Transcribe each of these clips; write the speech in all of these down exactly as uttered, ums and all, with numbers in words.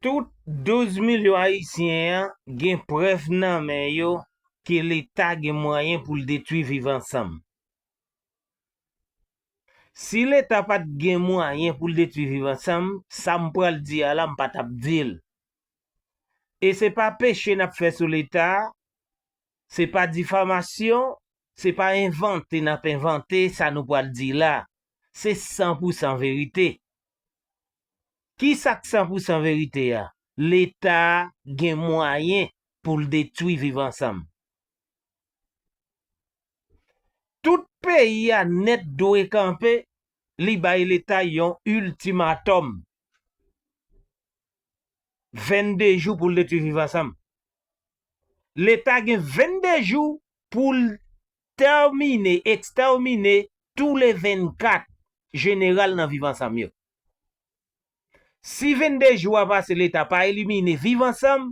Tout douz milyon Ayisyen an gen prèv nan men yo ke Leta gen mwayen pou l detwi Viv Ansanm. Si Leta pa t gen mwayen pou l detwi Viv Ansanm, sa m pral di a la, m pa t ap di l. E se pa peche n ap fè sou Leta, se pa difamasyon, se pa envante n ap envante sa nou pral di la. Se san pou san verite. Ki sa k san pou san verite a? Leta a gen mwayen pou l detwi Viv Ansanm. Tout peyi a nèt dwe kanpe, li bay Leta yon iltimatòm. Vennde jou pou l detwi Viv Ansanm. Leta gen vennde jou pou l tèmine, ekstèmine tou le vennkat jeneral nan Viv Ansanm yo. Si vennde jou a pase, Leta pa elimine Viv Ansanm,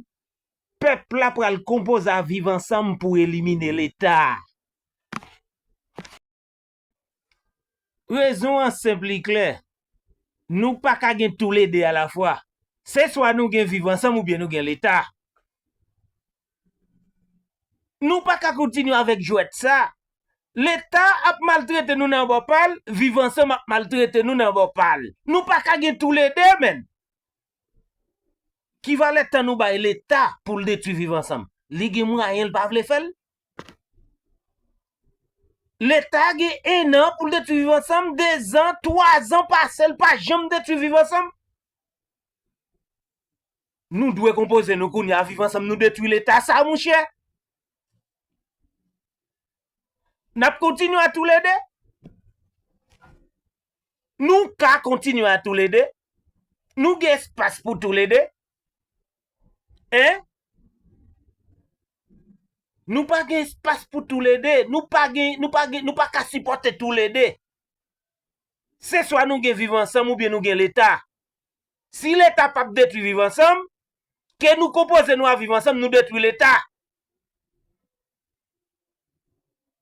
pèp la pral konpoze a Viv Ansanm pou elimine Leta. Rezon an senp, li klè. Nou pa ka gen toulede alafwa. Se swa nou gen Viv Ansanm oubyen nou gen Leta. Nou pa ka kontinye avèk jwèt sa. Leta ap maltrete nou nan bò pa l, Viv Ansanm ap maltrete nou nan bò pa l. Nou pa ka gen toulede, menn. Ki valè tan nou bay Leta pou l detwi Viv Ansanm? Li gen mwayen, l pa vle fè l? Leta gen en an pou l detwi Viv Ansanm, dezan, twazan pase, l pa janm detwi Viv Ansanm. Nou dwe konpoze nou kounye a, Viv Ansanm, nou detwi Leta sa, monchè. N ap kontinye a toulede? Nou ka kontinye a toulede? Nou gen espas pou toulede? Hein? Nou pa gen espas pou toulede. Nou pa gen, nou pa gen, nou pa ka sipòte toulede. Se swa nou gen Viv Ansanm oubyen nou gen Leta. Si Leta p ap detwi Viv Ansanm, ke nou konpoze nou a Viv Ansanm, nou detwi Leta.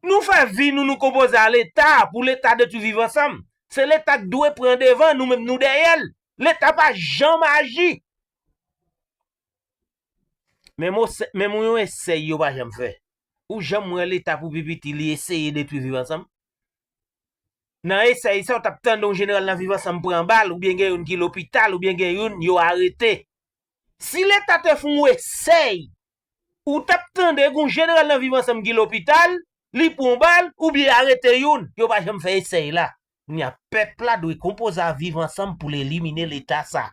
Nou fè vi nou, nou konpoze a Leta pou Leta detwi Viv Ansanm. Se Leta k dwe pran devan, nou menm nou dèyè l. Leta pa janm aji. Menm yon esèy yo pa janm fè. Ou janm wè Leta pou pi piti li eseye detwi Viv Ansanm? Nan esèy sa, w t ap tande yon jeneral nan Viv Ansanm pran bal, oubyen gen youn ki lopital, oubyen gen youn yo arete. Si Leta te fè yon esèy, ou t ap tande gen yon jeneral nan Viv Ansanm ki lopital, li pran bal, oubyen arete youn. Yo pa janm fè esèy la. Kounye a, pèp la dwe konpoze a Viv Ansanm pou l elimine Leta sa.